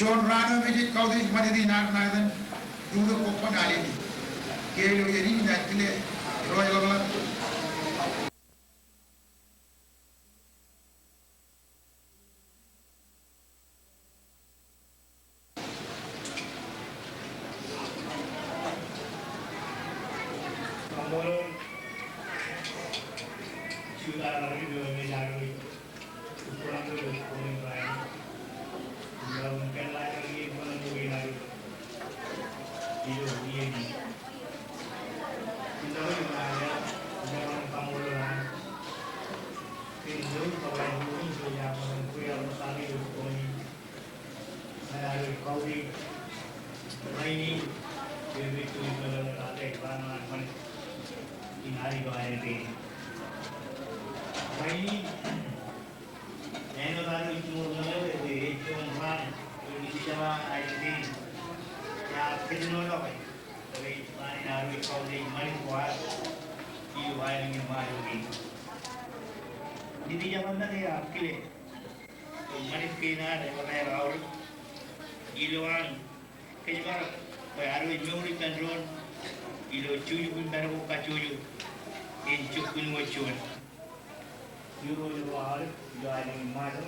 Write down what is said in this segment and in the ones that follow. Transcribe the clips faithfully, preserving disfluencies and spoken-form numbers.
Juon raan eo me jej kautiej ṃanit in ad ṇa etan, rūtōk kobban Alele. Ke ilo iien in inaaj kile irooj ḷapḷap. Ṃanit kein ad ej ḷōmṇak aorōk ilowaan kōjparok bwe ad wōj mour ippān doon ilo jujubin pād ko kajjojo in jukkuun wōt juon. Irooj ro aolep ilo aelōñ in Ṃajeḷ,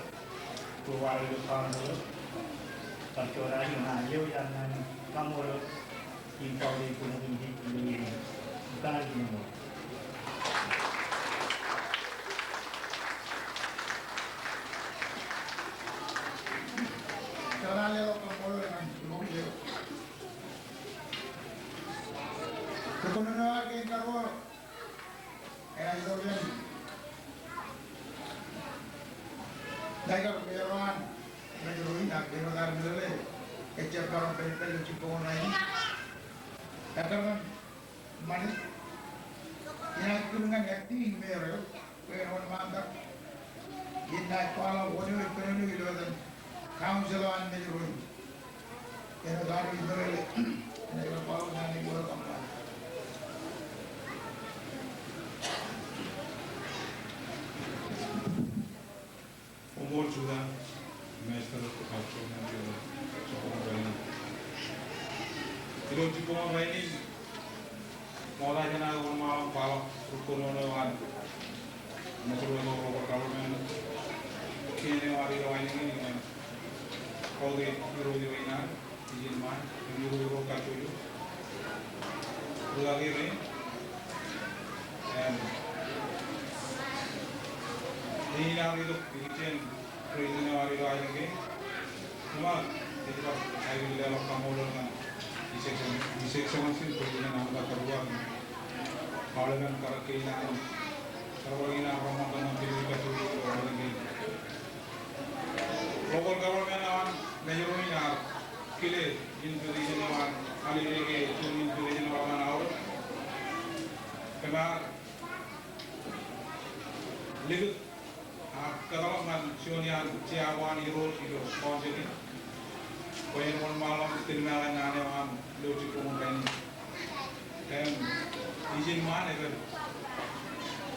ro aolep ilo council, kab juon aelōñ in Ṃajeḷ, eo ej an naan in kaṃṃoolol im kautiej kōn otemjej ilo iien in. Kar jino. Ej ḷọk eo an Mājro in ak āinwōt ad meḷeḷe, ejjab karoñ pād ilo jibboñōn rainin. Ekkar ñan Ṃanit, inaaj kūr ñan acting mayor eo bwe en wōnṃaantak. Inaaj kwaḷọk wōn eo ej kōnono ilo etan council eo an Mājro in. Koṃṃool Juda, Master of Culture, ilo jibboñōn rainin. Ilo jibboñōn rainin, ṃokta jān aō wōnṃaanḷọk kwaḷọk ri kōnono eo an Mājro ilo local government. Kien eo ad ilo aelōñ in, im kautiej irooj ro in an, Ijin Ṃaan, im irooj ro kajjojo. Rūkaki rein. Im, eñin ar itok ikijjien president eo ad ilo aelōñ kein. Im, ej bar aikuj leḷọk kaṃṃoolol ñan His Excellency, His Excellency President Amitav Tabua, aolepen karōk kein an, karōk kein an reṃṃan kōn kajjojo ilo aelōñ kein. Local government eo an Mājro in ear kile invitation eo an Alele ke juon invitation eo eḷap an aorōk. Kōm ar likūt ak kōtḷọk ñan juon iaan jea ko an irooj ilo council in bwe en wōnṃaanḷọk tilmaaḷ naan eo an ilo jibboñōn rainin. Im, Ijin Ṃaan ej pād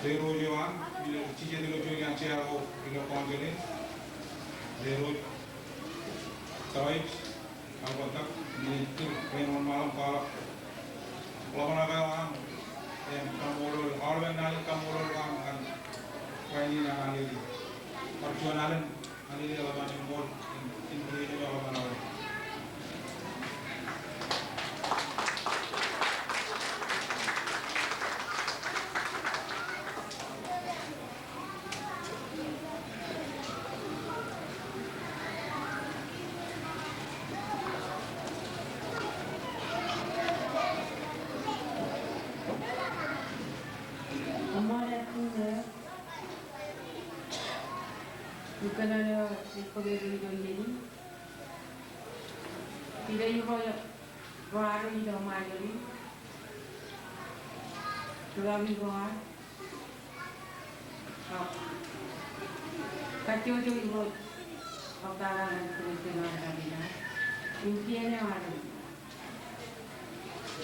ilo irooj eo an, ilo jijet ilo juon iaan jea ko ilo council in. Ilo irooj Taib, Albert Dak, im ej kūr bwe en wōnṃaanḷọk kwaḷọk ḷōmṇak eo an, im kaṃṃoolol, aolepen naan in kaṃṃoolol eo an ñan rainin an Alele. Bar juon alen Alele eḷap an eṃṃool, im, im, Koṃṃool eo, ri kōnono eo ej bōk eō ilo iien in. Ilo irooj ro ad ilo Ṃajeḷ in. Rūkaki ro ad. Ak kajjojo irooj ro ad, ak kajjojo irooj ro ad. Im kien eo ad.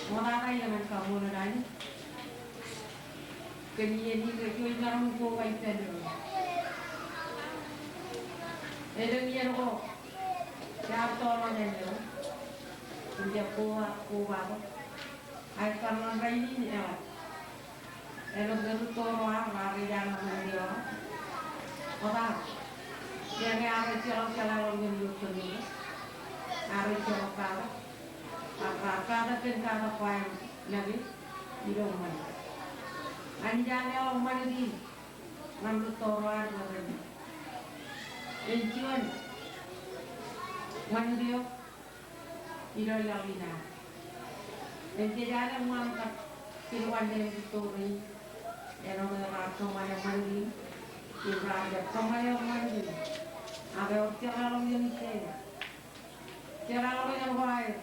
Ṃoktata iien an kaṃṃoolol Anij kōn iien in ke juon imaroñ ko ej pād ilo. Elōñ iien ko Iar toḷọk ñan eō. Im jab koba, kobatok. Ak ekkar ñan rainin eḷap. Āinwōt ri Toro Ar raar ej an ṃanit eo aō. Ṃokta. Eñin ear ejjeḷọk jeḷāḷọkjeṇ ilo tōre ko. Ear ejjeḷọk katak. Ak raar katak kōn katak ko aer make ilo ṃanit. Anij ear leḷọk ṃanit in ñan ri Toro Ar bwe ren, en juon ṃanit eo ilo laḷ in ad. Im jej aolep ṃaantak kōn wanlaḷ in ri Toro Ar. Āinwōt raar kōṃṃane ṃanit in, im raar jab kōṃṃane ṃanit in. Ak ewōr jeḷāḷọkjeṇ in, jeḷāḷọkjeṇ ko aer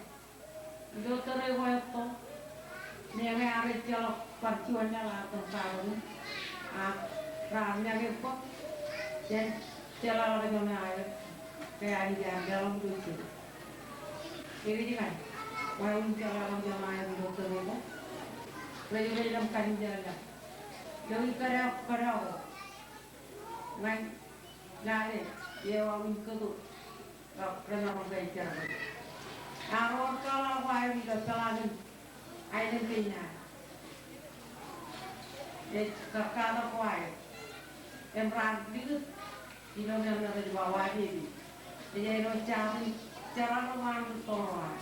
ilo tōre ko etto, meñe ear ejjeḷọk bar juon laḷ aō tōn katak in, ak raar make bōk jān jeḷāḷọkjeṇ eo aer, ke Anij ear leḷọk ilo tōre. Ekōjkan, wāween jeḷāḷọkjeṇ eo aer ilo tōre ko, rej, rej lem kalimjek laḷ. Ilo ikkar eo, kōdọ ko. Ñan lale, eo aō in kōto, rej roñ ke ej jerkakpeḷ. Ak ewōr peḷḷọk ko aer ilo peḷaakin aelōñ Kenan. Ej kar katak ko aer. Im raar likūt ilo men rej ba Wajepi. Ej āinwōt jatin jerkakpeḷ an ri Toro Ar.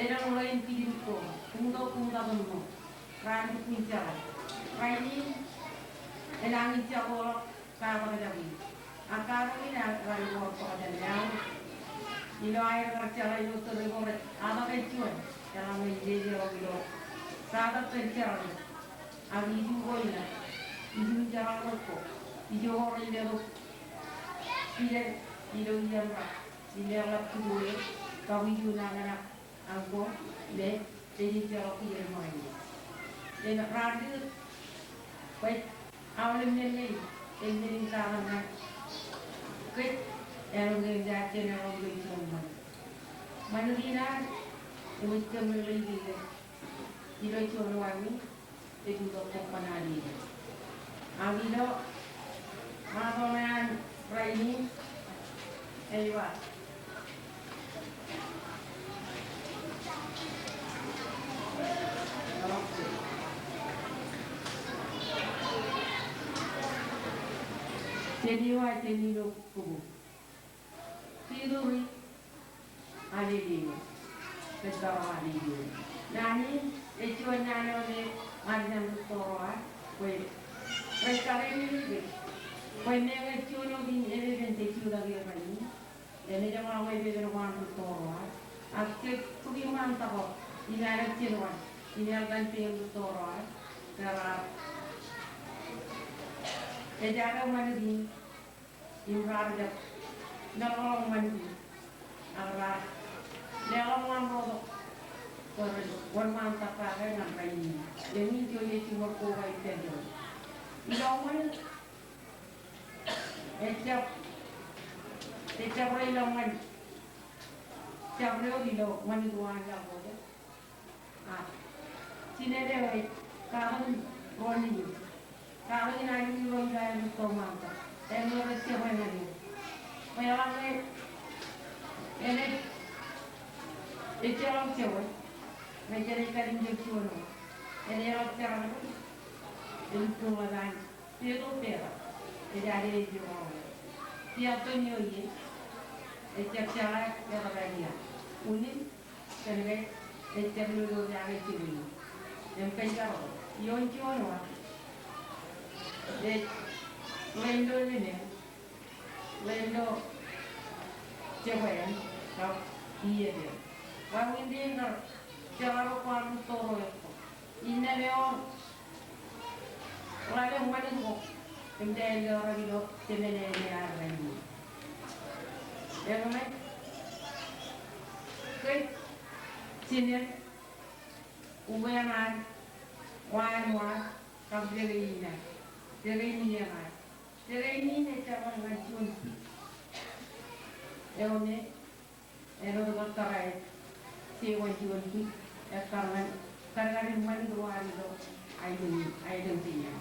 Elōñ ḷein kijdik ko, buñtok buñtak im ṃōk. Raar lukkuun jeḷā. Rainin, enañin jako ḷọk katak jako in. Ak katak in ear, ear bar bōk jān lale. Ilo aer kar jeḷā ilo tōre ko rej atak ej juon. Eḷaññe jejeḷọk ilo katak kōn jerkakpeḷ. Ak iju ko ilo, ijun jerkakpeḷ ko, ijo ko rej letok kilen ilo iien rak. Im eḷap tuku e, kab ijun aō ñan ak aṃ ko me ej ejjeḷọk kiiō ṃōñā. Im raar likūt bwe aolep men kein, ej men in katak ñan kōj, āinwōt ñe ear jenaaj ḷọk ilo juon ṃanit. Ṃanit in ad, im ej tōmālele ilo, ilo juon wāween, ej itok bōk kōṇaan in. Ak ilo, ṃato ñan rainin, ej ba. Jān eo, jān ilo kōbōb. Ri turi, Aleluia. Kōjparok aleluia. Naan in ej juon naan eo me ear ñan ri Toro Ar bwe rej karimin kōj bwe meñe juon wōt in epepen jej jutak eō rainin, im ejjeḷọk epepen ko an ri Toro Ar. Ak jej bōk iṃaan tok ko im ālikin wōt im ālikin pein ri Toro Ar, ke raar ejjab ṃanit in. Im raar jab meḷọkḷọk ṃanit in. Ak raar leḷọk ñan ro tok bwe ren wōnṃaantak kake ñan rainin. Eñin juon eo ij jimor koba ippān doon. Ilo ṃanit, ejjab, ejjab rej lo ñan jabdewōt ilo ṃanit ko an laḷ ko. Ak jined eo ej katakin ro nejin. Katakin aikuj ro ilo aer tok ṃaantak. Im rej jebwe ñan eō. Bwe eḷaññe enaaj ejjeḷọk jebwe, rej jenaaj kalimjek juon wōt. Enaaj ḷọk jerkakpeḷ. Elukkuun ḷap an Peto Peta. Ej ālikin eo ej ro. Tiatto eo ie. Ejjab jeḷā etōb ālikin. Unin. Kōnke ejjab lolo jake jebwe in. Im kōjparok. Ioon juon wa, ej ḷein lo lōñ eṇ, ḷein lo jebwe eṇ, kab iiet eṇ. Wāween in kar jerkakpeḷ ko an ri Toro etto. Innām ewōr ḷalem ṃanit ko im ta eo ej lōḷḷọk ilo jemān eo ear rainin. Eñin, kōj jined, ukeañ ad, wa eṇ wa, kab deke in ad, deke in eañ ad. Deke in ej kar ñan juon bwij eo me āinwōt kōttōr ej jeban juon bwij, ekkar ñan kadkadin ṃanit ko ad ilo aelōñ, aelōñ Kenan.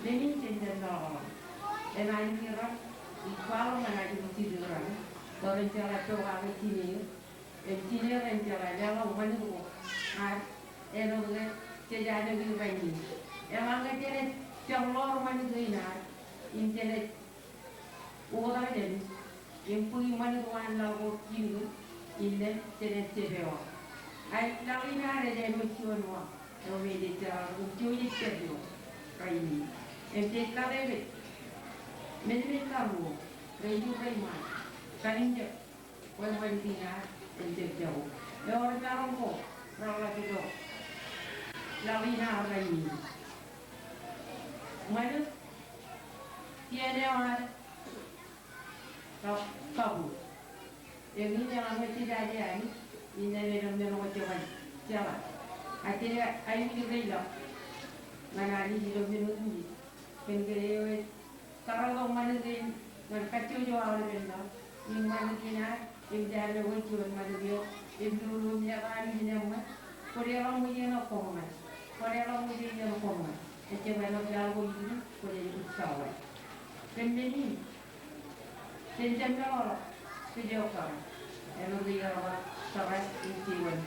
Men in jen jab meḷọkḷọk. Im aikuj raṇ, ij kwaḷọk ñan aikuj jidik raṇ. Bwe ren jeḷā pokake jine eō, im jine eō ren jeḷā leḷọk ṃanit ko ad āinwōt ke jej anōki rainin. Eḷaññe jenaaj jọklọọr ṃanit kein ad, im jenaaj oktak jān, im bōki ṃanit ko an laḷ ko in kein, innām jenaaj jepewōt. Ak laḷ in ad ej āinwōt juon wa eo me jej jeḷā im jej pād ioon rainin. Im jej kate kōj men in karuo, rej ur rej ṃaan, kalimjek, bwe ṃanit in ad en jab jako. Ewōr maroñ ko reḷḷap ilo laḷ in ad rainin. Ṃanit, kien eo ad kab kabur. Eñin eḷaññe jejaje Anij, innām elōñ men ko jeban jeḷā. Ak jej aikuj reilọk ñan Anij ilo men otemjej. Kōn ke eo ej kōrọọltok ṃanit kein ñan kajjojo aolepen laḷ, im ṃanit in ad, im jab āinwōt juon ṃanit eo, im lulu im leḷọk Anij in eṃṃan, kwōj leḷọk ṃōj iien eo koṃṃan, kwōj leḷọk ṃōj iien eo koṃṃan. Ejjab āinwōt laḷ ko ilju, kwōj aikuj saḷ. Kōn men in, jen jab meḷọkḷọk kōj eo kōrā, āinwōt ke eo kōrā ej juon.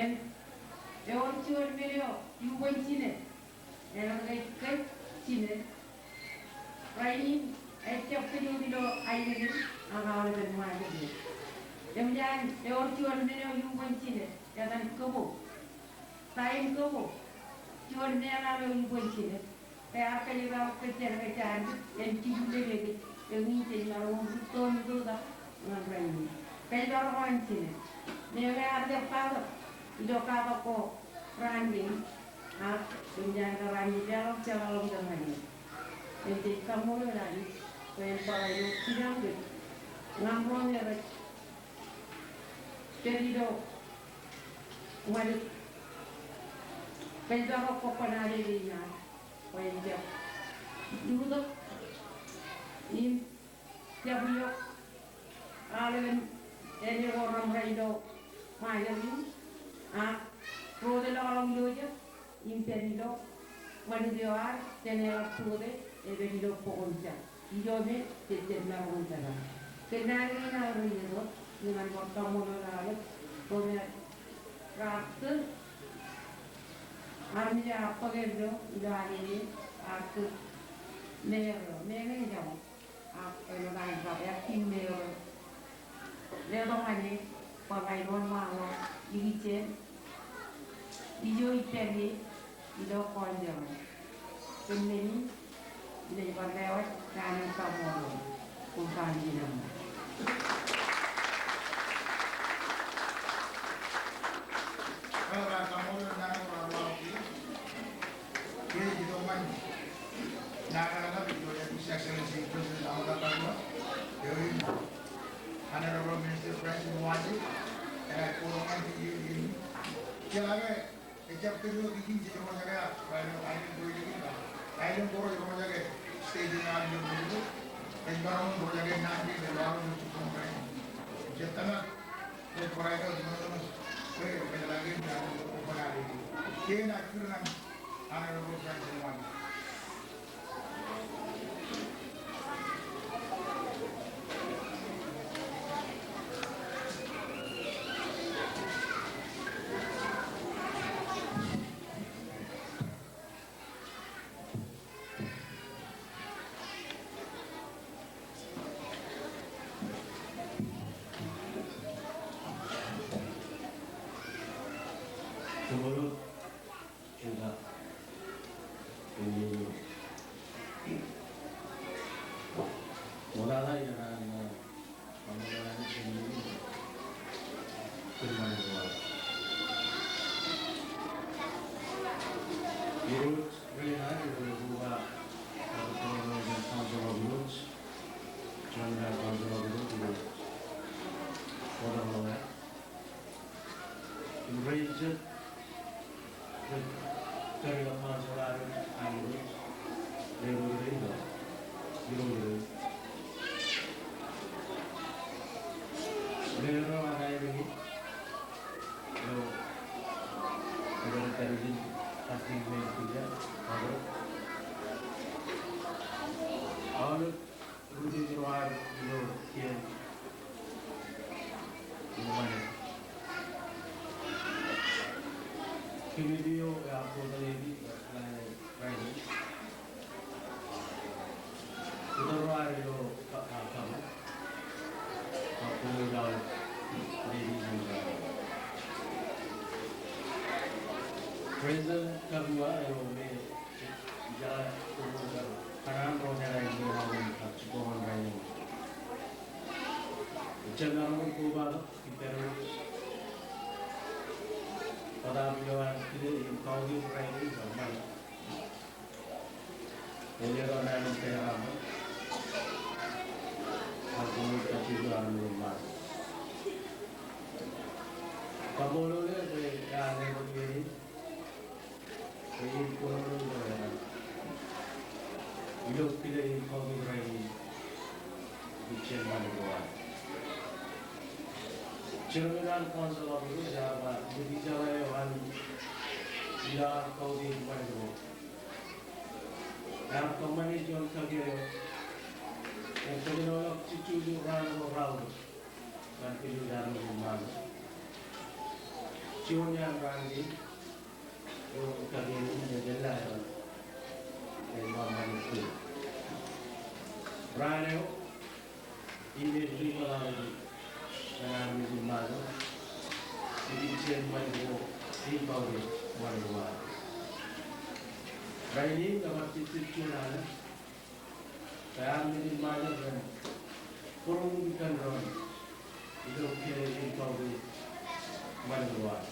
Im ewōr juon men eo iuṃwin jine, āinwōt ke ej kōj jine. Rainin ejjab kōj wōt ilo aelōñ in ak aolepen Ṃajeḷ in. Eṃōj an ewōr juon men eo iuṃwin jine, etan kōbo. Ta in kōbo? Juon meḷeḷe eo iuṃwin jine. Ke ear kōjpaḷọk kōj jān kōj anbwij, en jikuuḷ ḷe kōj, eñin jej maroñ in rūtto im tōtak ñan rainin. Kōjparok an jine. Meñe ear jab katak ilo katak ko raan kein, ak eṃōj an kōrā an jej leḷọk jeḷāḷọkjeṇ ñan e. Im jej kaṃṃoolol Anij bwe en bar ilo jipañ kōj ñan ro me rej pād ilo ṃanit. Kōjparok kōjparok alen in ad bwe en jab lutōk im jab iọk aolepen āne ko reṃṃan ilo Ṃajeḷ in, ak ro wōt elọk ḷọk ilo jet im pād ilo ṃanit eo ad, jān eḷap tukote, ej pād ilo bok im jañ. Ijo me jej jab maroñ in tōmak. Kōn naan kein aō rej itok, ñan bar kaṃṃoolol aolep ro me raar tōl armej aō bōk ilo, ilo alen in, ak tōl mayor eo, mayor eo ej jako, ak āinwōt an kab acting mayor eo. Letok ñan e bwe ña in wōnṃaanḷọk ikijjeen ijo ippaṃ e ilo kọọnjeḷā. Kōn men in, inaaj bar lewōj naan in kaṃṃoolol. Koṃ kajjitōk. Bar kaṃṃoolol naan ko raar waḷọk kiiō. Kiiō ej itok ñan naan eo eḷap ilo His Excellency President Amata Kabua, eo im Honorable Minister Francis Wajik, enaaj kotak ñan kiiō in. Jeḷā ke ejjab kōj wōt ijin jej roñjake aō, aelōñ, aelōñ ko rej roñjake, aelōñ ko rej roñjake stage in aō ilo Mejiko, ej maroñ in roñjake naan kein ilo aolep jibboñ rainin. Jet tōmak, jet barāinwōt, jet tōmak, ej barāinwōt, ej barāinwōt. Kiiō enaaj kūr ñan Honorable Francis Wajik. Jemān Juda, im ṃoktata iien an, an, an, Irooj, rej ṇa, rej ṇa, Council of Irooj, Juda Council of Irooj, Irooj. Im rej jet, rej kar ilo council an, an Irooj, rej rej ilo, ilo Irooj. Rej rej ilo, rej rej ilo, rej rej ilo, rej rej ilo, rej rej ilo, rej rej ilo, Committee eo ear kōtḷọk ḷọk rainin. Ilo ka, a, kab, a, kōtḷọk ḷọk rainin. President Kabua eo me ij jeḷā koṃṃool kōn kōṇaan ro jeḷā ilo rainin kab jibboñōn rainin. Ejjeḷọk koba ḷọk ippān eo. Bōtab ilo an kile im kautiej rainin ilo ṃani. Ej letok naan in kōjeraaṃṃan. Ak koṃṃool kajjitōk armej in ṃani. Kaṃṃoolol e bwe ear letok iien in. Bwe in kōnono ilo etan. Ilo kile im kautiej rainin. Ijin ṃani ko ad. Chairman an council of Irooj ear ba, ilo ijeḷā eo an ilo ad kautiej ṃani ko. Ear kōṃṃane juon kakiō eo. Im kōjenoḷọk jejjo raan ko raorōk. Ñan kōj armej in ṃani. Juon iaan raan kein. Eo kakiō in ej jeḷā etan. Ej ṃaṃan kōj. Raan eo. Im ej ri kōḷaḷ eo. Ñan armej in ṃani. Ijin ṃani ko. Im kautiej ṃani ko ad. Rainin kōmij jejjet juon alen. Kōn armej in Ṃajeḷ ren būroṃōj kōn doon ilo kile im kautiej ṃani ko ad.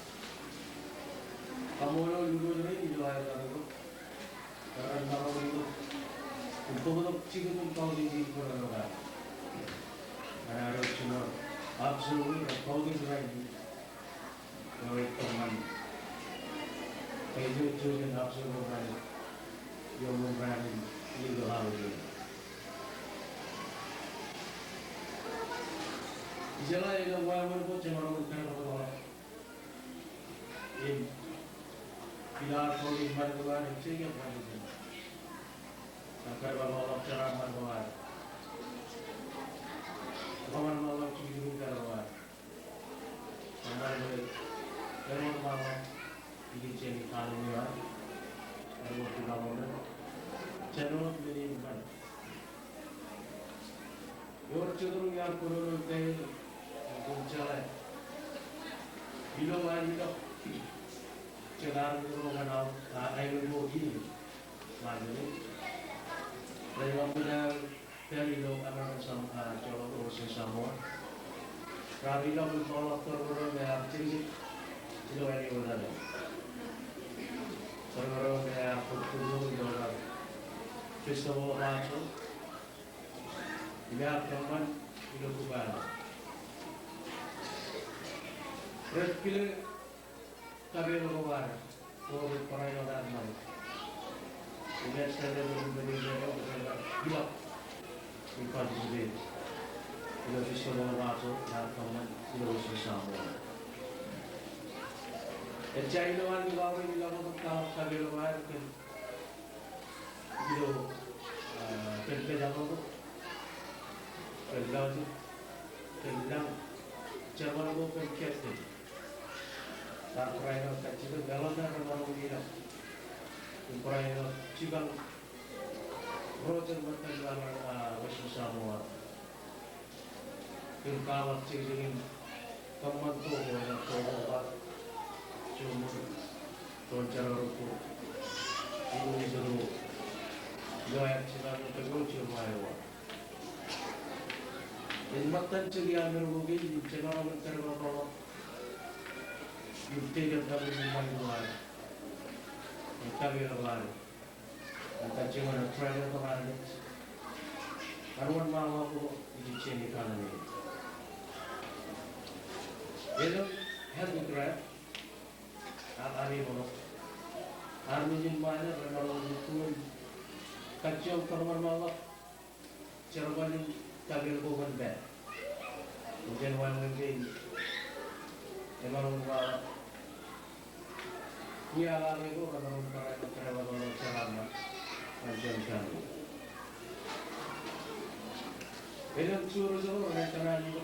Kaṃṃoolol irooj rein ilo aer kar itok. Kōn ren maroñ itok im bōktok jikin im kautiej in kōnono kake. Kōn ad wōt jiṃor observe im kautiej rainin. Eo ej kōṃṃan. Kōj ej jujen observe rainin. Ioon raan in ilo holiday. Ijeḷā ilo wāween ko jemaroñ in kōrā ḷọk. Im ilo ad kautiej ṃani ko ad im jekjek ṃani ko. Im kōrā ḷọk jeraaṃṃan ko ad. Kōṃṃan ḷọk jukjuk in kōrā ḷọk. Kōṃṃan bwe ewōr ṃaanḷọk ijin jān economy eo ad, ewōr development, jān wōt men in ṃani. Ewōr jet ro iar kōnono ippaṃ, im koṃ jeḷā. Ilo an ilọk jet armej ro ñan aolep, a, aelōñ ko in. Ṃani. Rej ḷọk men eo Pād ilo American Sam-, a, joḷọk Western Samoa. Raar ilọk im ḷọk tōrmōrmō me ear jekjek ilo āne eo etan. Tōrmōrmō me ear bōk tōrmōrmō ilo Festival of Arts. Im ear kōṃṃan ilo Kuba eo. Rej kile Kapeel ko ad, ko rej barāinwōt ad ṃani. Im extended invitation eo, rej ilọk im participate ilo Festival of Arts eo ear kōṃṃan ilo Western Samoa. Ejja ilo an ilo aolep ilo aolep kapeel ko ad kōn ilo, ah, kōn pejāḷọk, kōn lodging, kōn lañ, jerbal ko kōn captain. Raar barāinwōt kajjitōk, eḷaññe remaroñ in ilọk im barāinwōt jipañ ro jen ṃōttan ilo, ah, Western Samoa. Im kwaḷọk jekjek in kōṃṃan to ko, ilo to ko bar, juon, juon jerọwiwi ko, im ijin ro. Ilo aer jipañ in tōpar juon wāween. Im ṃōttan jikin iaan men ko kein, im jemaroñ in kōrā ḷọk. Im take advantage in ṃani ko ad. Im kapeel ko ad. Im kajjioñ ñan try to tok armej. Ñan wōnṃaanḷọk ko ijin jān economy. Elōñ handicraft. Ak ami ṃōṇōṇō. Armej in Ṃajeḷ remaroñ in kajjioñ tōpar ṃaanḷọk. Jerbal in kapeel ko kōn pā. Im jān wāween kein emaroñ ba, iar ḷọk eo remaroñ kōrā ḷọk jeraaṃṃan ñan juon family. Elōñ juon ro rej kōṇaan ilo.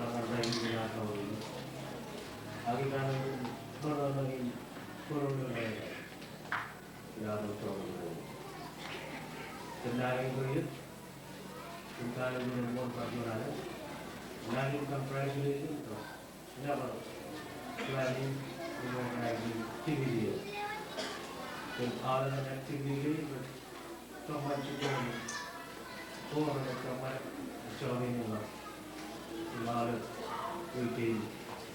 Congratulations. Ilo rainin, activity eo. Im aolep activity kein rej kōṃṃan jibboñ ko rej kōṃṃan joñan in ḷọk im aolep weekend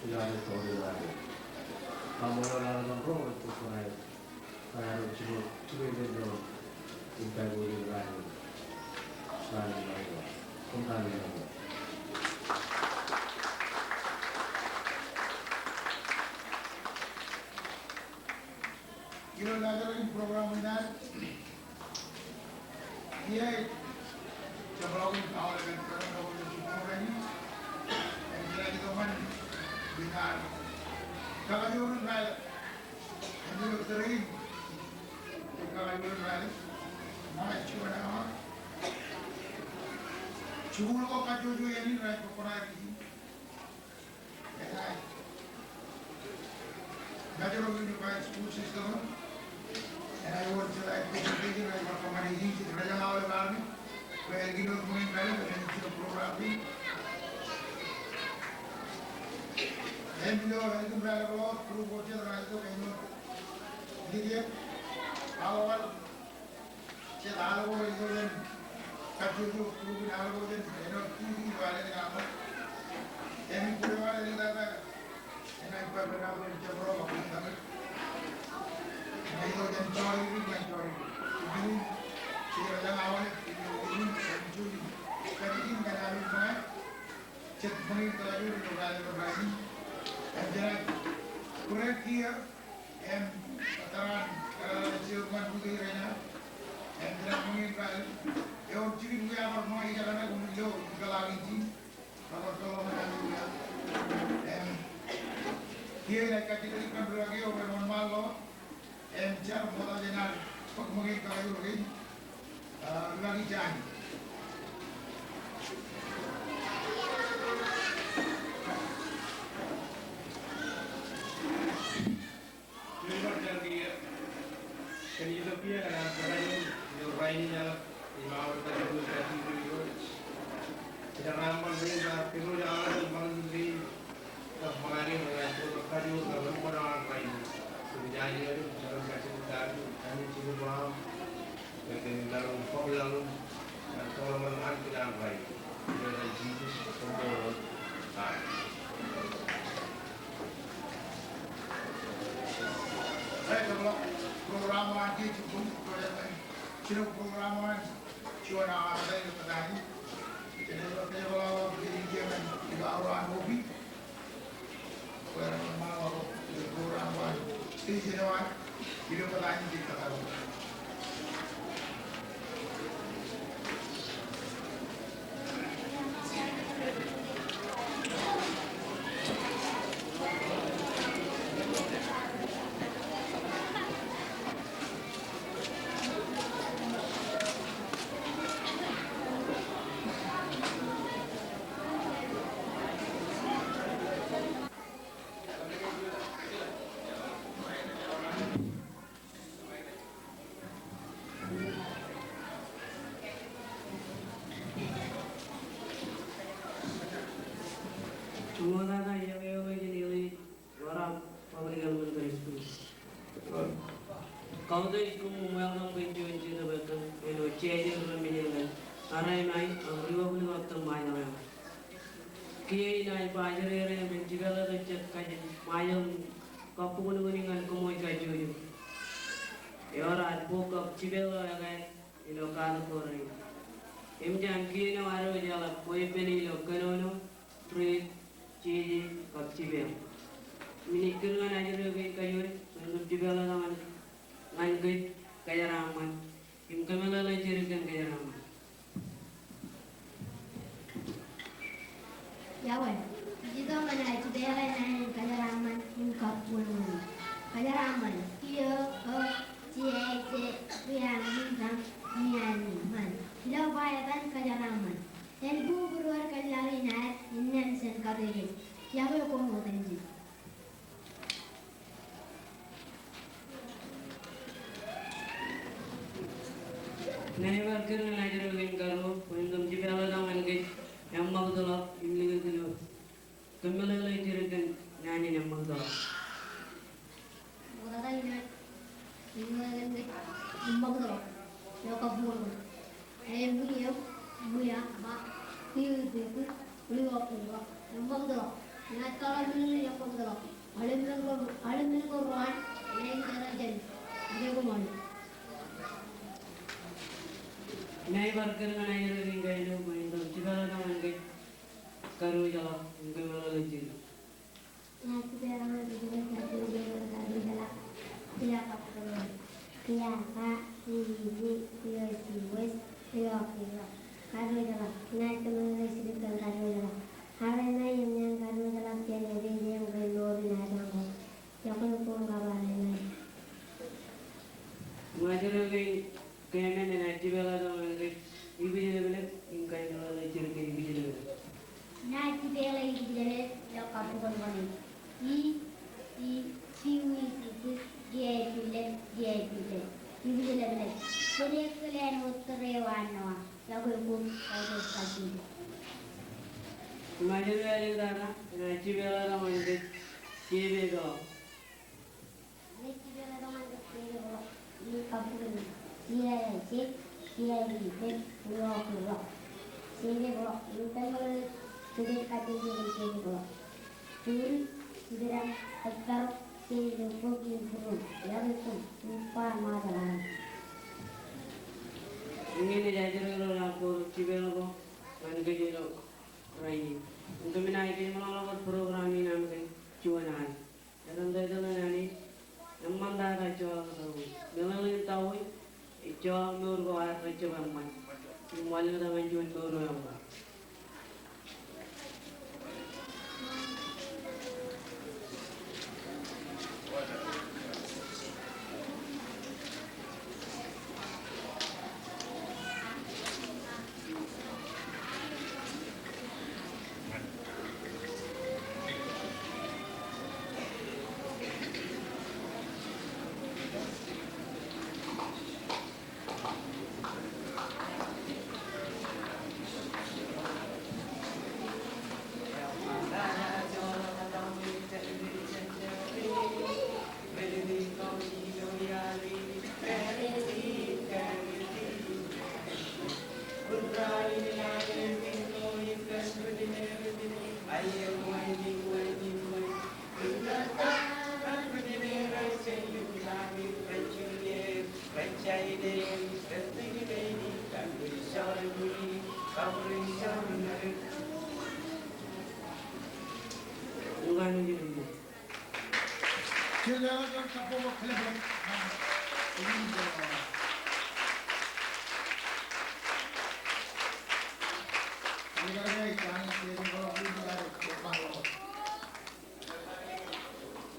ilo aolep tokjān eo. Kaṃṃoolol aolep ro rej kōṃṃan. Ilo laajrak in program in ad, kiiō ej jab ḷọk in aolepen kōnono ilo jibboñ rainin, im jenaaj itok ñan in ad kakajoor in raelep. Im ilo tōre in, ej kakajoor in raelep, ṃae juon awa. Jikuuḷ ko kajjojo iien in renaaj kōkkoṇa ijin. Enaaj majorok ilo bar school system eo. Enaaj wōr jeḷā presentation eo ej bar kōṃṃane ijin, rej aolep armej bwe ālikin wōt ṃōñā in raelep enaaj ilo program in. Im ilo ālikin raelep ḷọk, group eo jet renaaj itok āinwōt idiōk, aḷ wal, jet aḷ ko rej itok jān kajjojo, group in aḷ ko jān āinwōt tutu ilo alen in aṃ. Im ij bōk wōt āliktata enaaj bar bōk aolep jabdewōt ḷọk im tōmak. Enaaj itok jān jọri ri ñan jọri ri. Im ij bōk wōt āliktata enaaj bar bōk aolep jabdewōt ḷọk im tōmak. Jet ṃōñā in kakajoor ilo raelep in rainin. Im jenaaj break kiiō. Im etal an, eh, jibboñ eo an ukein rainin. Im jenaaj ṃōñā in raelep. Ewōr jikin wia bar ṃōñā ijekaṇe koṃ ilo ikōḷaak in jin. Bar bar kōḷḷọk ñan an wia. Im kiiō inaaj kajjitōk ippān rūkaki eo ren wōnṃaanḷọk. Im jar ṃokta jān ad bōk ṃōñā in kakajoor kein. Ah, rūkaki Jani. Ilo bar jar kiiō, kōn ilo kiiō kōn an kōrā ilo rainin eo, im aolep kajjitōk ilo bar jar kiiō. Kōjeraaṃṃan rein kar kōnono aolep ṃakūtkūt rein. Kab ṃōñā rein renaaj bōk kajoor kab eṃṃan an rainin. Im jani eo im jekōn kajjitōk eo, kōn an jibboñ eo aṃ. Kōn laḷ im, kōn laḷ im, kōn tōmak eo an kōn an rainin. Ilo etan Jisōs, amen. Ej ḷọk program eo an kiiō jibboñ, jino program eo an juon awa eo ilo kōtaan in. Jen ḷọk, jen ḷọk ilo iien in, ilo awa eo an opi. Ṃoktata iọkwe eo ej in Elaine Wara, Public Elementary School. Kautiej koṃ im welcome kōn juon jetōb etto āinwōt Jeje Ri-Mejān ñan Araimai ak Republic of the Ṃajeḷ Eañ. Kiiō inaaj ba ajri rein ren jipeḷḷọk jet kajin Ṃajeḷ im kabuñbuñ in ñan kōṃṃool kajjojo. Ewōr ad bōk kab jipeḷḷọk ekāāl ilo katak ko rein. Im jān kiiō eo ad wōj eḷap bwe ippān ilo kōnono, ri, jeje, kab jipeḷ. Im inaaj kūr ñan ajri eo kein kajoor bwe en jipeḷḷọk ñan, ñan kōj kōjeraaṃṃan. Im kōmeḷeḷe jidik kōn kōjeraaṃṃan. Iọkwe, ij itok ñan aō jipeḷḷọk naan in kōjeraaṃṃan im kabuñbuñ. Kōjeraaṃṃan, kiiō, eo, jeje, ri, aṃ, im raṃ, im iaan, im ṃan. Ilo ba etan kōjeraaṃṃan, en bubūruod kōn laḷ in ad innām jān kate kōj. Iọkwe koṃ otemjej. Inaaj bar kūr ñan ajri eo kein karuo bwe en jipeḷḷọk ñan kōj eṃṃakūt ḷọk im likūt ilo kōmeḷeḷe jidik kōn naan in eṃṃakūt ḷọk. Eṃṃakūt ḷọk ilo kabuñ eo. Eṃṃakūt ḷọk. Eṃṃakūt ḷọk. Ij bar kōn ñan aer in kain eo, ṃae in tok, jipeḷḷọk ñan kōj, kadiwōjḷọk im kōmeḷeḷe jidik. Ña jipeḷḷọk ñan kōj, kadiwōjḷọk. Kadiwōjḷọk. Kadiwōjḷọk. Ña kōmeḷeḷe jidik kōn kadiwōjḷọk. Armej ṇe, im ñan kadiwōjḷọk jān epād im kōn mour in aelōñ ko. Iọkwe koṃ kab armej ṇe. Ṃajeḷ ke keemān enaaj jipeḷḷọk ñan kōj ibwijleplep im kōmeḷeḷe jidik kōn ibwijleplep. Ña jipeḷḷọk ibwijleplep ilo kabuñ ko ṇe. I, i, B, U, V, W, X, Y, Z, Z, Z. Ibwijleplep. Kōn ekkōl āinwōt tōre eo an Noa. Iọkwe koṃ, kajin. Ṃajeḷ ke alen tata, enaaj jipeḷḷọk ñan kōj, jepepe ḷọk. Enaaj jipeḷḷọk ñan kōj, jepepe ḷọk. Ij kab bōk jet, jepepḷọk, ḷọk. Jepepe ḷọk. Im kōmeḷeḷe kōj kajin, jepepe ḷọk. Turi, jipedan, kōjparok, jepepe ḷọk, im būruōm. Iọkwe koṃ, im ba Ṃajeḷ aō. Eñin ej ajri ro raar kor jipeḷḷọk ñan kōj ilo rainin. Im kōm naaj kōmeḷeḷe wōt program in aṃ kōn juon al. Etan taitan eo an Anij, eṃṃantata ejjeḷọk tawōj. Meḷeḷein tawōj, ejjeḷọk mour ko ad rej jab eṃṃan. Im wanlōñtak ñan juon mour eo eṃṃan.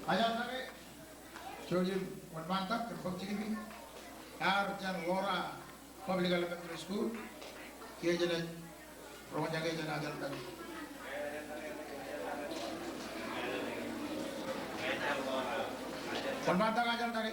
Ajal ṇe ke, jouj im wōnṃaantak kōn bōk jikijiki. Ear jān Laura Public Elementary School, kiiō jenaaj roñjake jān ajal ṇe ke. Wōnṃaantak ajal ṇe ke.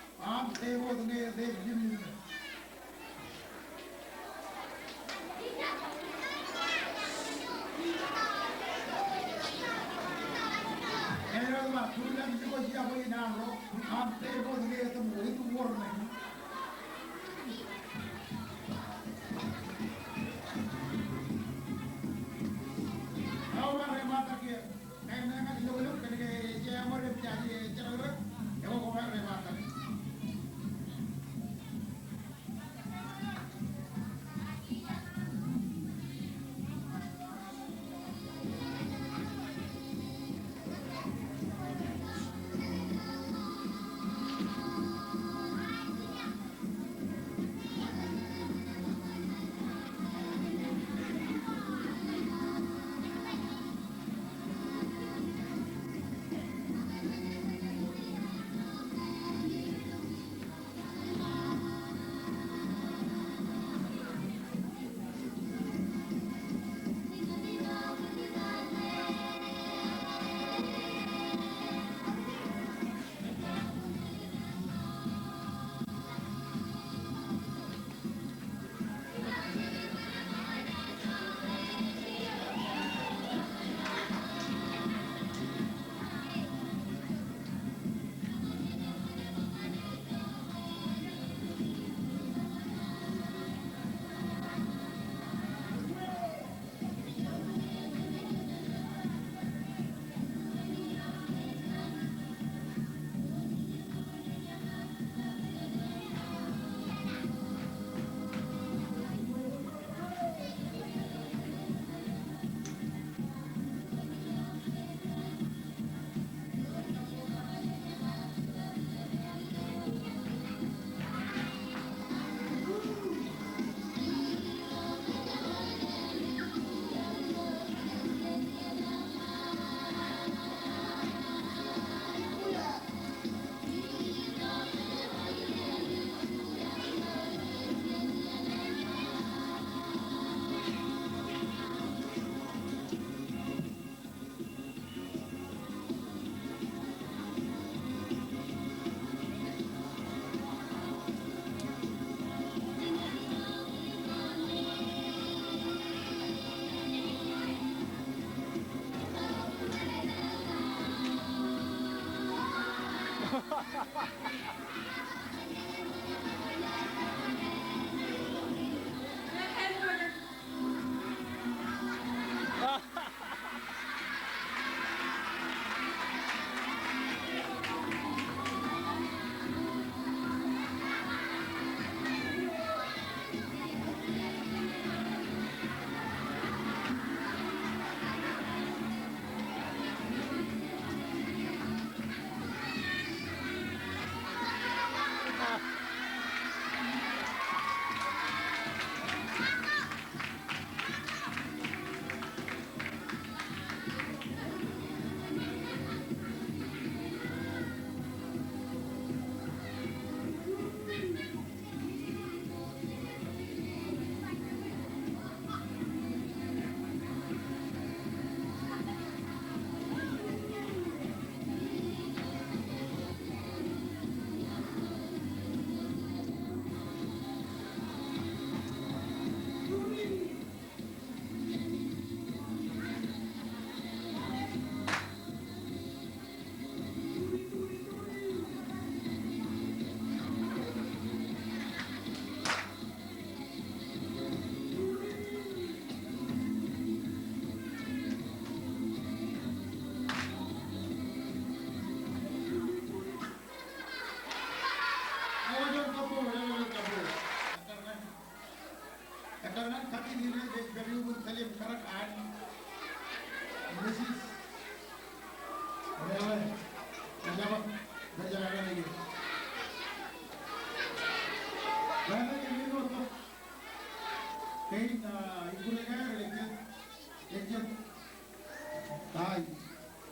Aṃ tebōt ñe eteet limlimḷọk. Āinwōt ba, tūriaṃ likjab in arro, aṃ tebōt ñe eteet limlimḷọk. Eo bar ematak kiiō. Ña, ña, ña, ilo, ilo, kōnke ejja ṃōk rej jaje, ej jerọk, eo, koṃ bar ematak.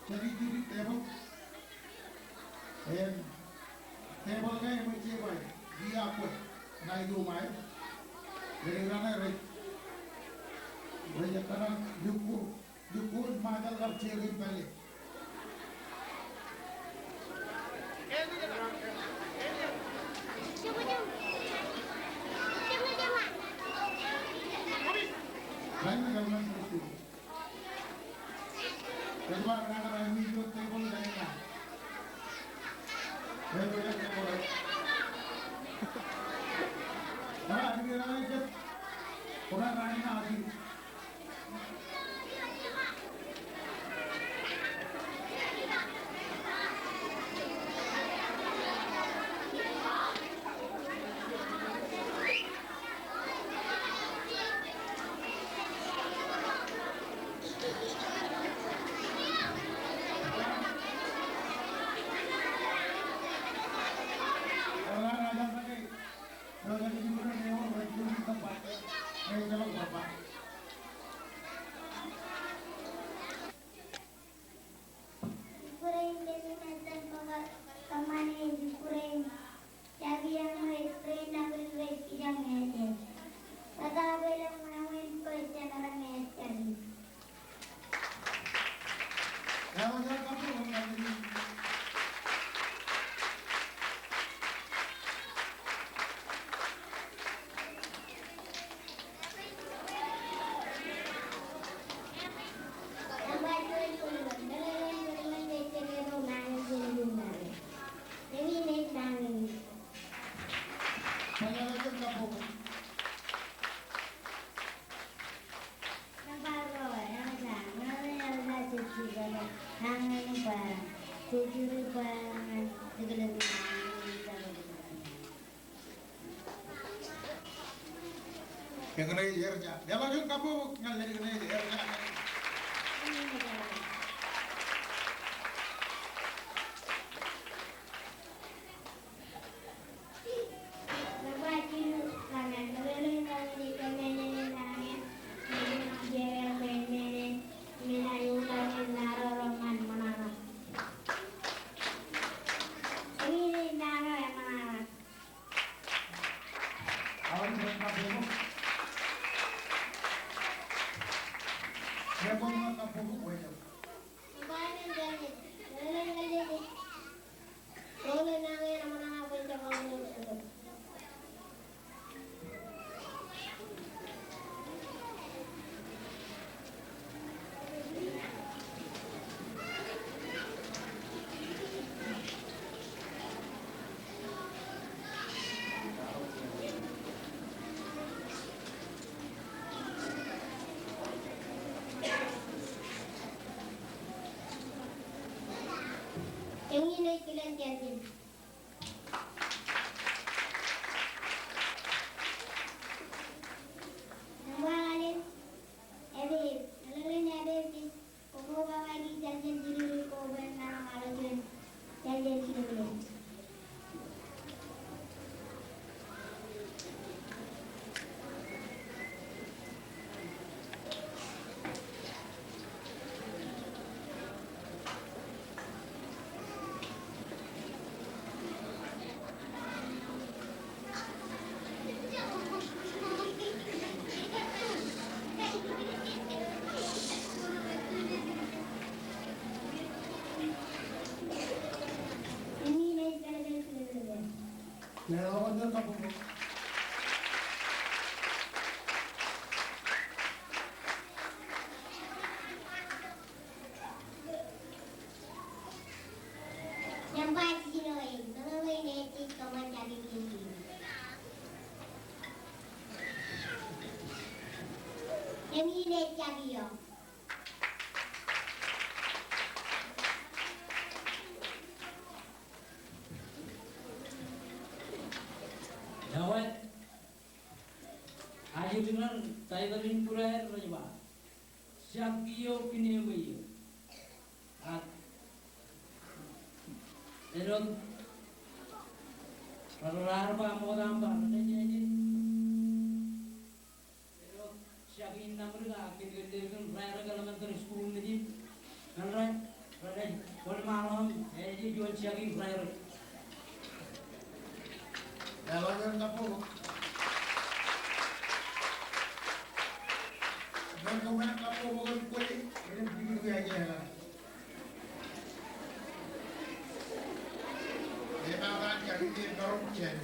Tebōḷ. Im tebōḷ ke eṃōj jerbal, iiō ak kwe, ña ij uṃae. Rej, rej, rej ekkar lukkuun, lukkuun Ṃajeḷ kab Jekōb pālle. Rainin elementary school. Ukraine, kōṃṃane Ukraine. Jaki eo ṇe Ukraine, ṇa bwe rej kijoñ ṃōttan. Bōtab elōñ ṇa eo ej kwe jān raṇ eo jaki. Eñin ej erja. Leḷọk juon kabbokbok ñan ledik ṇe ej erja. Aolep ren kabbokbok. Ren kabbokbok, wōj eo. Eñin ej kilen jān Nōṃba alen, Abib, alen Abib, ij koṃṃool kōn aolep jiljilimjuonñoul ko bwe en maroñ ḷọk juon jiljiljilimjuonñoul. Nōṃba jiljino ej meḷeḷe in ej kōṃṃan jaki in. Eñin ej jaki eo. Ewōr, ajri ṇe, title in būruō rej ba, Jaki eo, kineeṃ eo. Ak āinwōt rej raar ba ṃokta im ba, rej, rej, rej, āinwōt jaki in Naṃdik ak kōn kōn Elementary School Nejin, kōn rej, rej Jackie Rairey. Eḷap ren kabbokbok. Ren koṃ kabbokbok in kwōj ren jibukwi aje eḷap. Epaak an Jackie ej karoñ jān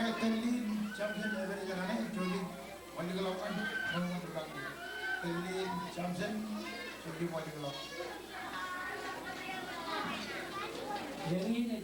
Ñe Tellin Jamsen epād jān ṇe, ejjeḷọk wanlōñḷọk ṇe, ṃōṇōṇō tok. Tellin Jamsen, ejjeḷọk wanlōñḷọk. Eñin ej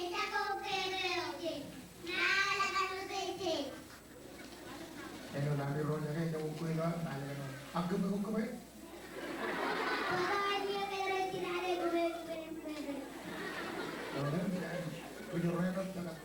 Ejako ukwe ro eo jej. Ālō, ālō, ālō, ālō. Āinwōt ami ro jake ejako ukwe ro, ālō, ālō. Ak kōm, kōm, kōm. Bōtab āinwōt ke ro ej jilkinḷọk kōm, kōm, kōm. Ālō, ālō.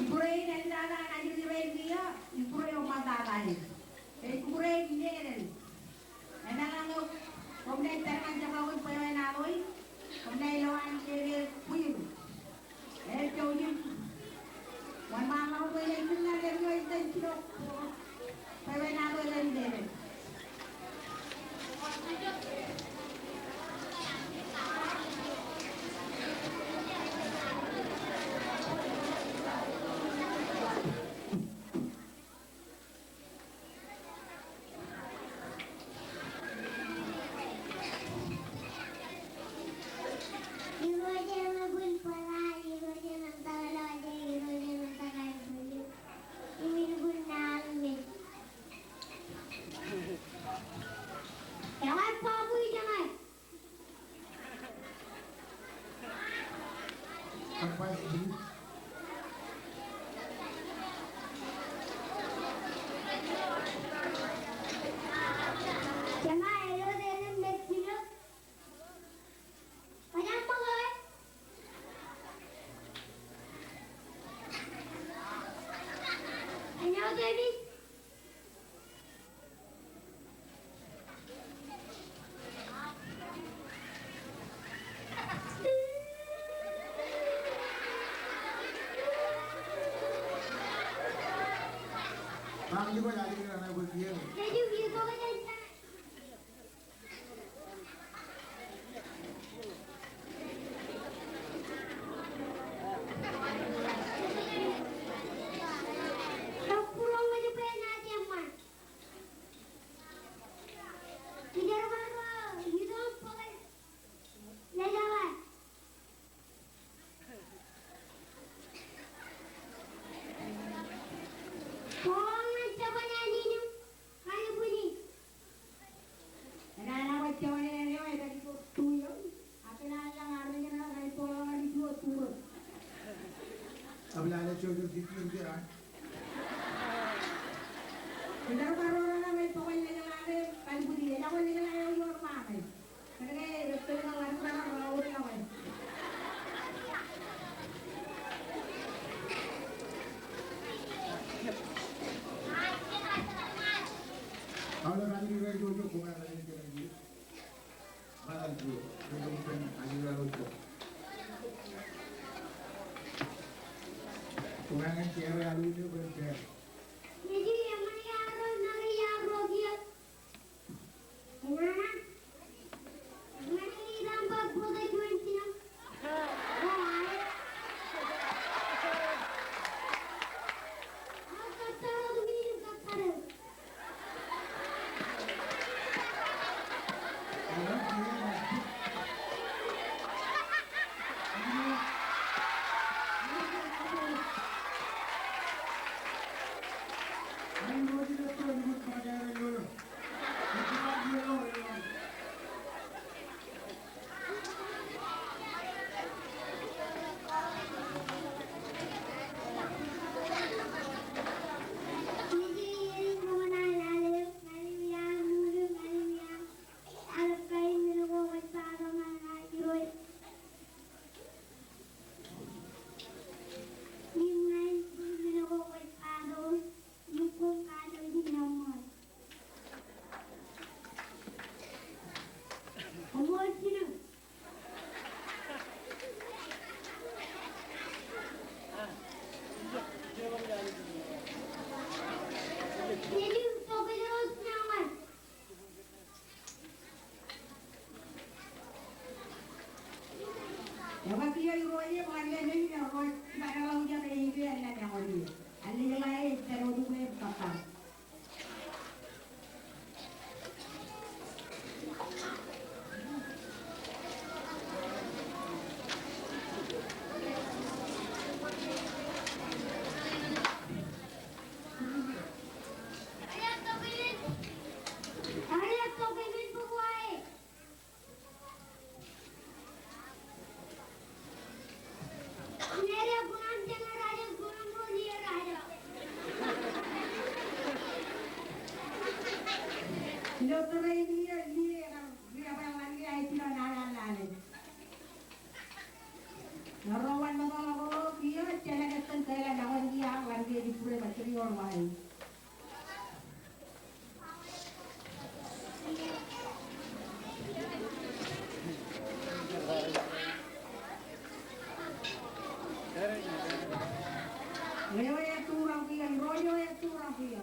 Ibbure in āliktata ñan ajri ro kiiō, ibbure eo ṃōttata in. Ej ibbure in meḷeḷe. Enañin eo, koṃ naaj pād ñan jabawōj bwebwenato in, koṃ naaj lo an keke bwiru. Ej jouj im wōnṃaanḷọk bwe ej kōṇaan eo ej itōn jino bwebwenato eo ej meḷeḷe. Ij bar ro raṇe rej bōk wōt lōñḷọk aō, kalbwiti, ejako lōñḷọk aō ioon ṃaan e. Kōnke ej tōl ñan ḷaddik raṇe ro wōt ñan e. Aolep ajri ro rej itok, koṃ ar lale kōn ajri. Ebar kiiō irooj e, bar lale men in, ro rej kōṇaan ḷọk ijeṇ e, ej ḷak ñan e. Ej ḷak e, ej pād wōt uke im kōttar. Ro wōnṃaanḷọk ro kiiō, jeḷā ke tōl tōl ḷọk ḷadik kiiō, ḷadik kiiō rej bōk ro wōt. Eo ej tūraṃ kiiō, ro eo ej tūraṃ kiiō.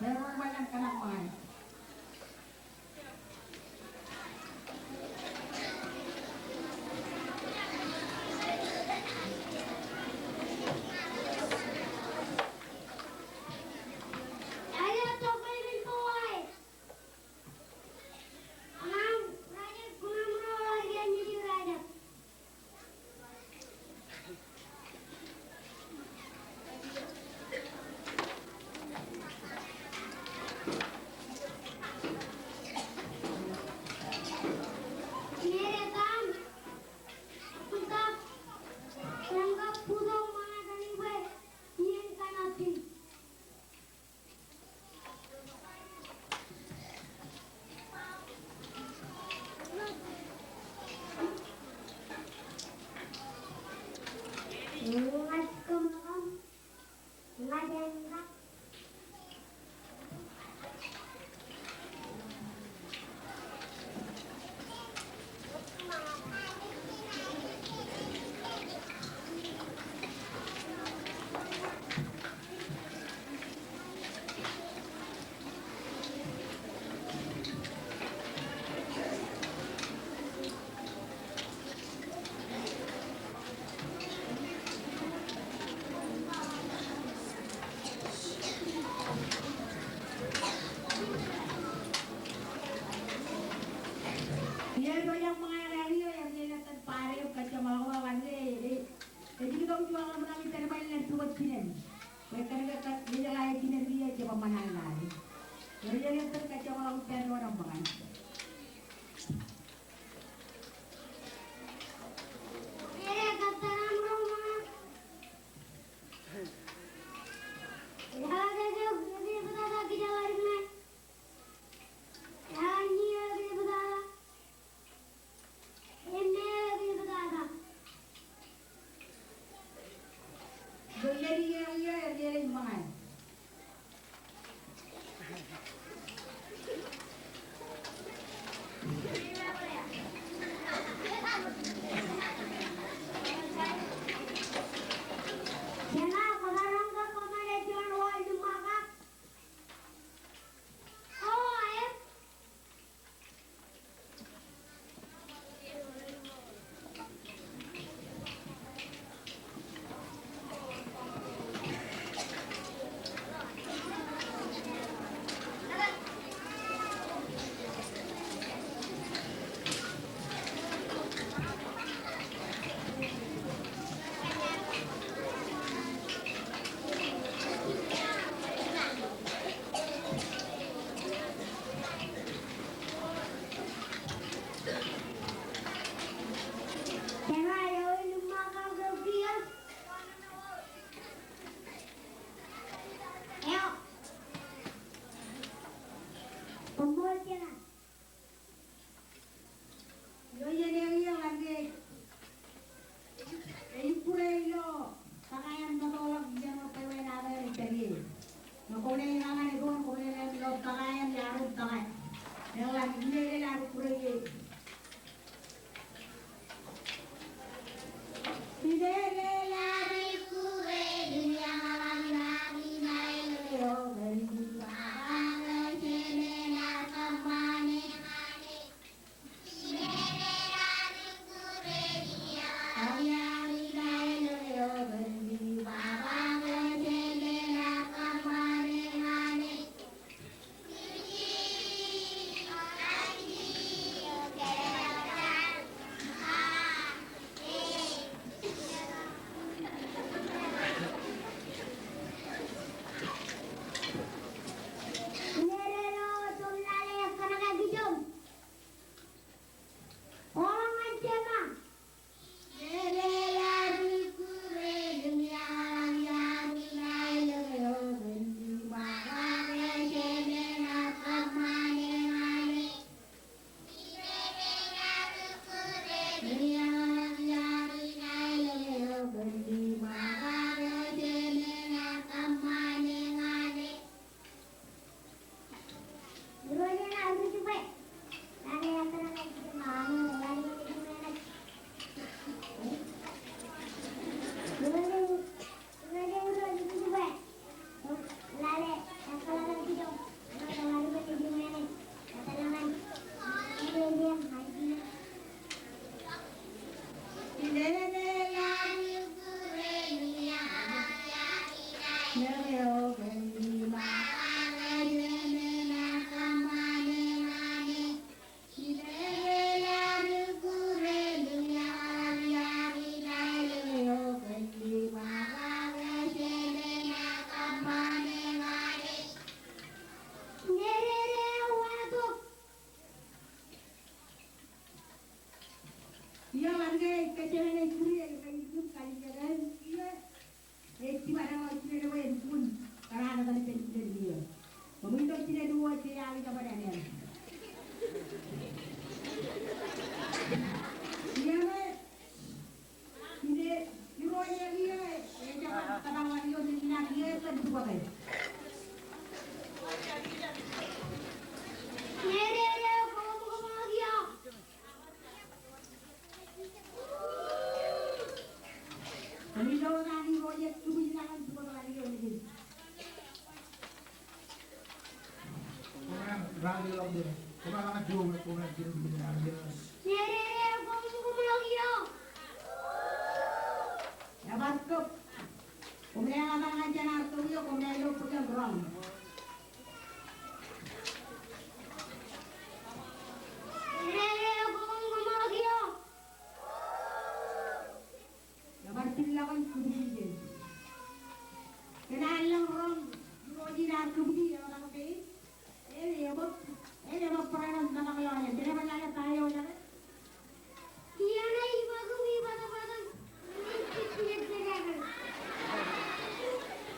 Bar ṃōj an kōṇaan ṃōñā. Iiō, kajjitōk ej kūr eo ej kajjitōk kajjitōk eo. Iiō, ej jibadekḷọk jinen eo en bun kōṇaan etan ippān jinen kiiō. Koṃwin tok jinen eo ej aikuj jabdewōt āne. Iiō, ej, ine, Irooj eo kiiō ej jab kōtḷọk ioon eo ej kajjitōk. Ebar kōb. Koṃ naaj etal ñan jān ad kab eo, koṃ naaj lo bōk ioon roñ. Ebar pil ḷọk in kūbiki ijin. Kōn an lōñ roñ, Irooj in ad kūbiki, eḷap eo. Ej, ej bōk, ej bōk barāinwōt metak ḷọk in. Kōn ebar lale ta eo ej ḷọk. Iiō, ij ba kōm, ij ba kōm.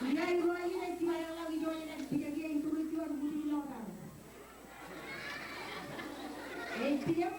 Iiō, Irooj in ej jibadekḷọk ijo ej pijak ie, ej tūrij juon kūbiki ḷọk ta. Ej pijak.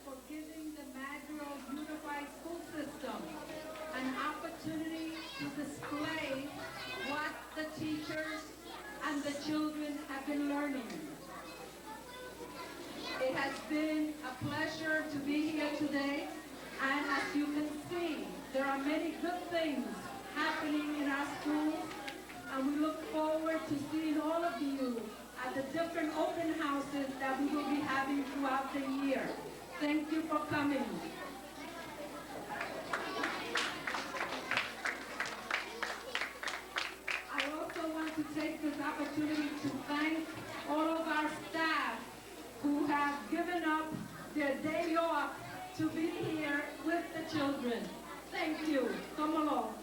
For giving the Madrigal Unified School System an opportunity to display what the teachers and the children have been learning. It has been a pleasure to be here today, and as you can see, there are many good things happening in our schools, and we look forward to seeing all of you at the different open houses that we will be having throughout the year. Thank you for coming. I also want to take this opportunity to thank all of our staff who have given up their day off to be here with the children. Thank you. Koṃṃool.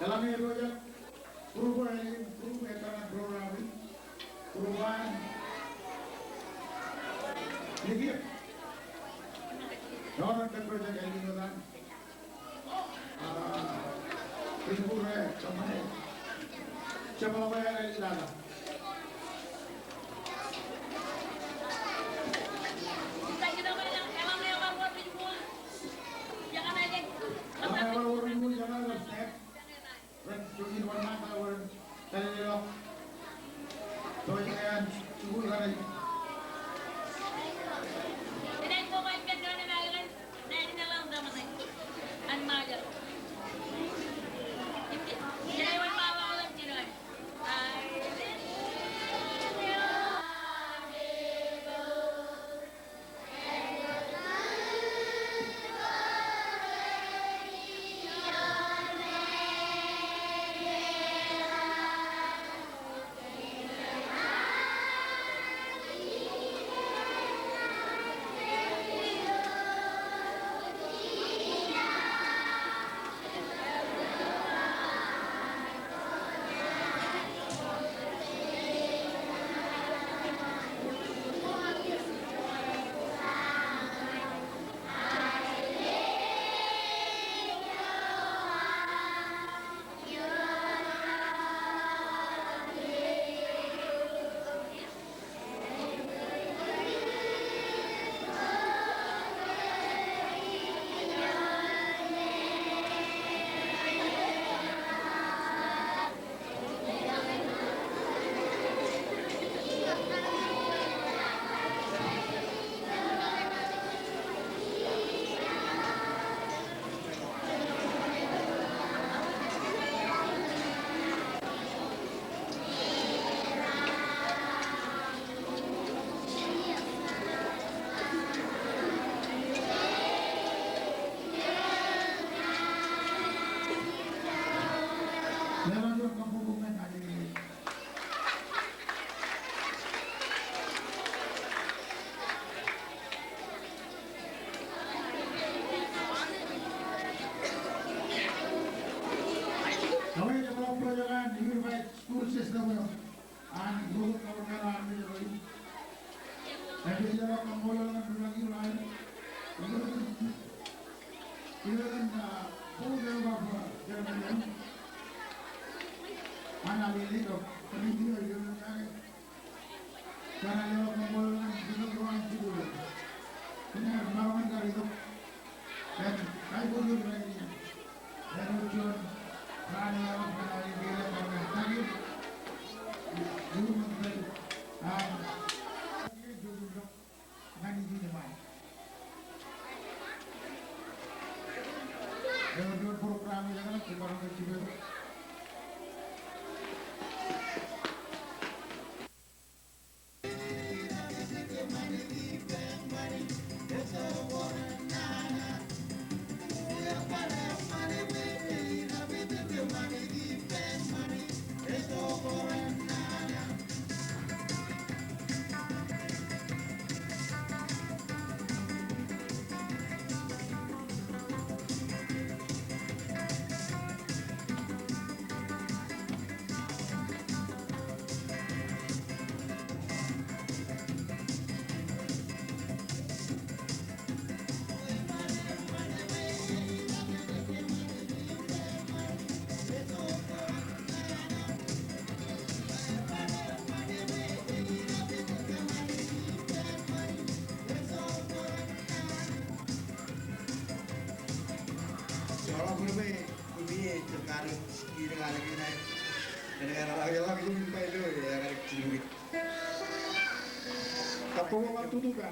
Eḷaññe ro jet, group eo, group eo etal program in, group eo an, Nikiō. Ewōr an kōn project eo an. Kabbokbok bar tutu ka.